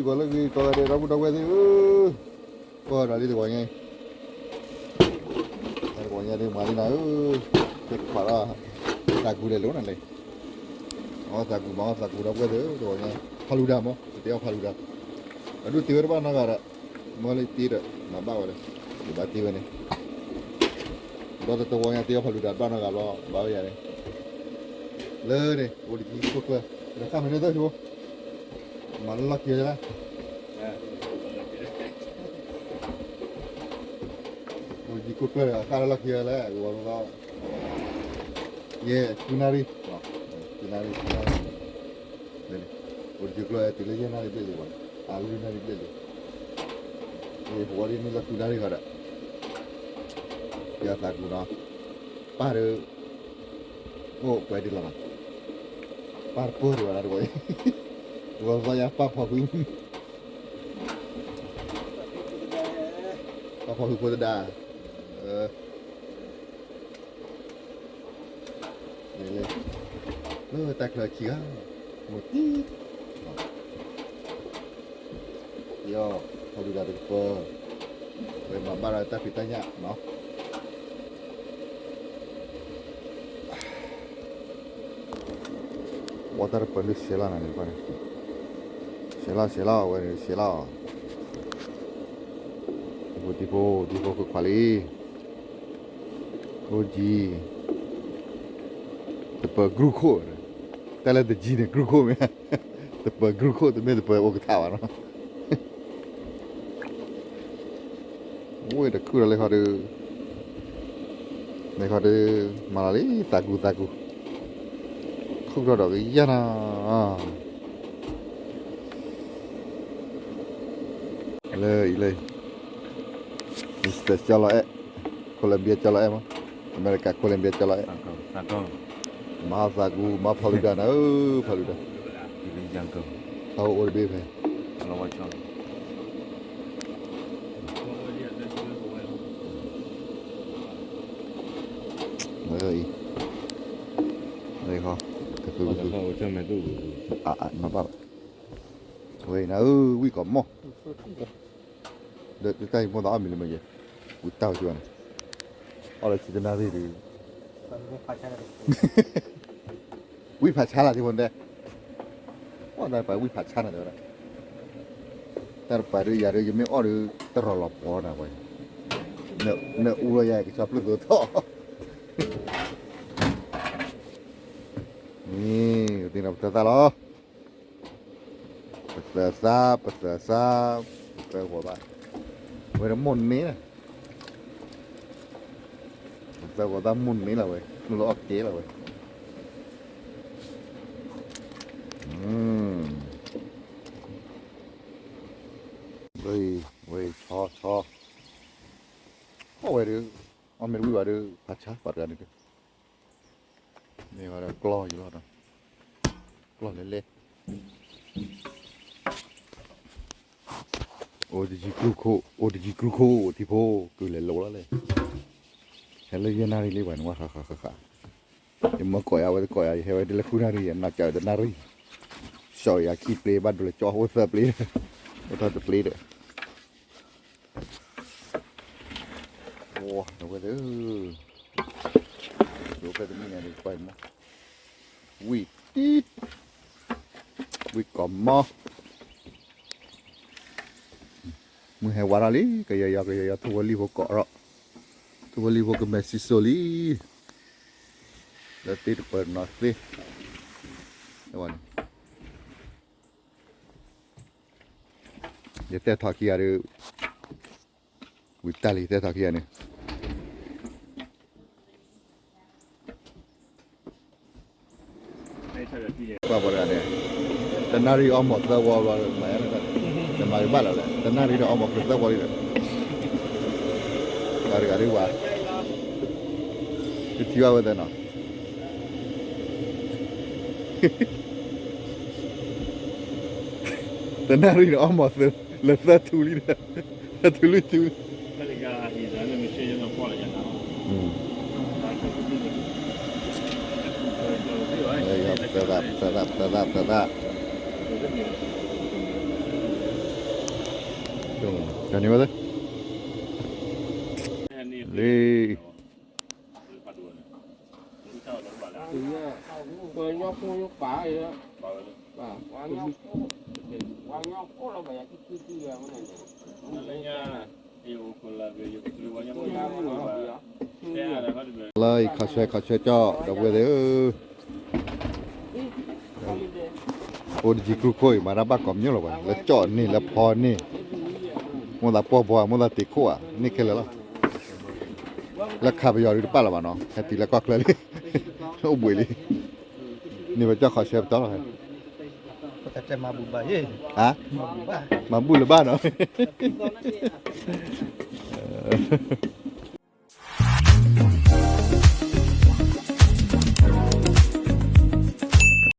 ဂီၤလၢဂ့ၤ ကိးဂၤဒဲး ဒီပုၢ်ဒီဝဲၢ်သ့ၣ်ဧၢ, ကီၢ်ဒီးလံတဂီၤညါအံၤ, တဂီၤညါဒ်မၤလံနၤဧၢ, ကဲခွးလီၤ, သးကူလဲၤလိာ်နၤလဲၣ်, အီၣ်သးကူ မၤအီၣ်သးကူဒီပုၢ်ဝဲၢ်သ့ၣ်ဧၢ, တဂီၤညါ ဖးလူၤဒၤမး ပတဲအီၣ်ဖးလူၤဒၤ, အဒိၣ်တ့ဝဲတဘၣ်နီတဂၤဒီး, မ့ၢ်လၢတ့ဒီး မၤဘၣ်ဝဲလၢ, ယဘၣ်တ့ဝဲန့ၣ်, ဒီးတဂီၤညါတ့အီၣ်ဖးလူၤဒၤတဘၣ်နီတဂၤဘျီ ဘၣ်ဝဲယၤန့ၣ်, လၢန့ၣ် အိၣ်တကံခိၣ်ကျၢၢ်, ဒီးခါမ့ၢ်န့ၣ်သၢဆိ မၤလၢလီၢ်ခံဝဲလဲၣ်, အိၣ်တကံခိၣ်ကျၢၢ်ဒီး ဃၣ်လၢလီၢ်ခံဝဲလဲၣ်, ဂီၤလီၤ, ယဲၢ် ဃုနၣ်ရံၣ်, ဃုနၣ်ရံၣ်, အိၣ်တကံကျၢၢ်တုၤလၢယဲၢ်နၣ်ရံၣ်ဘျဲၣ်လံ, အါ လွံၢ်နၣ်ရံၣ်ဘျဲၣ်လံ, ယဲၢ်ပဝဲဒ်န့ၣ်လၢဃုနၣ်ရံၣ်ဃီဒီး, ယသးကူနီၤ, ပၢ်ဒီး အိၣ်ပှဲၤဒ်လီၤနီၤ, ပၢ်တပၢၢ်ဒံးဘၣ်နီၤတဝဲ, တဝဲသီယါပၢ်ဖီဃု, ပၢ်ဖီဃုဖိသဒါ, လဲၤလဲၤ, လၢတၢ်ချၢခံဂၤ, မိၢ်တံၢ် ယီၤ ဖီဒုးဒၣ်တကပၤ, ဝဲမၤဘၣ်ဒီးတၢ်ဖံးတၢ်ညၣ်နီၤ, ဝဲတၢ်တပၤလၢဆဲးလီၤနၤန့ၣ်, ဆဲးလီၤဆဲးလီၤဝဲန့ၣ်ဆဲးလီၤ, တံၤဖိတံၤဖိတံၤဖိခွဲးခွါလံ, အိၣ်ကံ တပၤကရူၢ်ခိၣ်, တၢ်လၢတကံန့ၣ် ကရူၢ်ခိၣ်မ့ၢ်, တပၤကရူၢ်ခိၣ် တမ့ၢ်တပၤအိၣ်ကထါဘၣ်နီၤ, ဝဲတခုၣ်ဒီးလၢခီဒုး, လၢခီဒုး, မၤလီၤလံ သးကူသးကူ, ခုၣ်ထီၣ်ဒီးကယၢ်နီၤ, လၢအံၤလၢ Mister ကၠီလီၤအဲၣ်, Colombia ကၠီလီၤအဲၣ်မး, အမဲရကၤ Colombia ကၠီလီၤအဲၣ်, မၤသးကူ မၤဖီလူၤဒၣ်နၤဧၢ, ဖီလူၤဒၣ်, ဟးအိၣ်တဘ့ၣ်ဖဲ, လၢအံၤ, လၢခီ, ကသူကသူ, မၤဘၣ်ဘၣ်, ဝဲနၤဧၢ ဝံၣ်ကီးမီၢ် ဒီးတၢ်အံၤမိၢ်သးအီၣ်မံၤလၢမ့ၢ်ယဲ, ဝံၣ်တၢ်ဝဲကၠိန့ၣ်, အီၣ်လၢဆံတနၣ်ရံၣ်ဒီး, ဝံၣ်ဖးဆါလၢ်ထံဖိတဲ, အီၣ်တၢ်တပၤဝံၣ်ဖးဆါန့ၣ်တဲဝဲဒၣ်, တၢ်တပၤဒီးယၤဒီး ယမ့ၢ်အီၣ်ဒီး တရီးလီၤပီၤနၤဝဲ, နအူလီၤယၤကဆီဖျိသိးထီၣ်, န့ၣ် သ့ၣ်နီၣ်ပသၢသၣ်လီၤ. ပသၢသၣ် ပသၢသၣ်, ပသၢဂီၤသၣ်, ဝဲဒၣ်မိၢ်န့ၣ်လီၤ, ပသၢဂီၤသၣ်မိၢ်န့ၣ်လီၤဝဲ, မုၢ်လီၤအီၣ်ကဲလီၤဝဲ, ဝဲအံၤ ဝဲအံၤ ဆီ ဆီ, အီၣ်ဝဲဒီး အီၣ်မ့ၢ်တဝံၣ်ဘၣ်ဒီး ဖးဆါပှၤတဂၤန့ၣ်ဒီး မ့ၢ်ဝဲဒီးကျီၢ်ယလီၤ, ကျီၢ်လဲၤလဲၤ, အိၣ်တယံၤကျူခိၣ် အိၣ်တယံၤကျူခိၣ် ထံဖိ ကုၢ်လဲၤလိာ်လီၤလဲၣ်, ဟဲလၢယဲၢ်နၣ်ရံၣ်လံပှၤန့ၣ် ဝဲဃးဃးဃးဃး, ယမၢကိးယၤဝဲတကိးယၤ ယဟဲဝဲဒ်လၢဃုနၣ်ရံၣ် ယနၢ်ကၢ်တနၣ်ရံၣ်, စီၤယၤခံပျ့ ဘၣ်ဒိလၢကၠီအိၣ်သၢပျ့, အိၣ်ထီၣ်တပျ့ဒီး ဝဲသ့ၣ်, ဒိဖဲတမံၤန့ၣ် ကွၢ်မီၢ်, ဝံၣ်တံၢ်, ဝံၣ်ကီးမီၢ်, မုၢ်ဟဲဝါထီၣ်လံ ကယီယီကယီယီ ထူဖိလံၣ်ဖိကိးထီၣ်, ထူဖိလံၣ်ဖိကမဲာ်စံၣ်စိၤလံ, လၢတ့တပၢၤနီၤသ့, ဝဲန့ၣ် ယသဲထီၣ်ခံဂၤဒီး, ဝံၤတၢ်လံ ယသဲထီၣ်ခံဂၤန့ၣ်, ကွၢ်ပှၤတဂၤန့ၣ်, တနၣ်ရံၣ်အီၣ်မီၢ်သၢဝီဘျီ မၤယါန့ၣ်, တမၤကဘၣ်လီၤလဲၣ် တနၣ်ရံၣ်ဒီးအီၣ်မီၢ်သၢဝီလံဒီး, ပှၤတဂၤဒ်ဝဲ, တထံၣ်ဘၣ်ဝဲသ့ၣ်နီၤ တနၣ်ရံၣ်န့ၣ် အီၣ်မီၢ်သၢ, လၢသၢထူလံဒီး, သၢထူလွံၢ်ထူလံ, ပသၢသၣ်, ပသၢသၣ်, ပသၢသၣ်, ပသၢသၣ်, ပသၢသၣ်, ပသၢသၣ်, ကန့ၢ်ဝဲသ့ လံ လၢအံၤခီဆှဲခီဆှဲကၠီၣ်ဒီပုၢ်ဝဲၢ်သ့ၣ်ဧၢ, အိၣ်တယံၤကျူခိၣ်အံၤ မၤတၢ်ဘၣ်ကိးမံၤလီၤဝဲ, လၢကၠီၣ်န့ၢ်လၢဖီန့ၢ်, မိၣ်သးပှီၢ်ဘီဧါ မိၣ်သးတ့ခိၣ်ဧါ န့ၢ်ခဲလၢာ်လီၤ. လၢခးပယီၤဒုးတပာ်လၢၤဘၣ်နီၤ, ဟဲတုၤလၢကီၢ်ချၢလံ, အိၣ်ဘှံးလံ, န့ၢ်ဝဲကၠီၣ်ခီဆှဲပတီၢ်လီၤ. မၤဘူၣ်လၢၤဘၣ်နီၤ.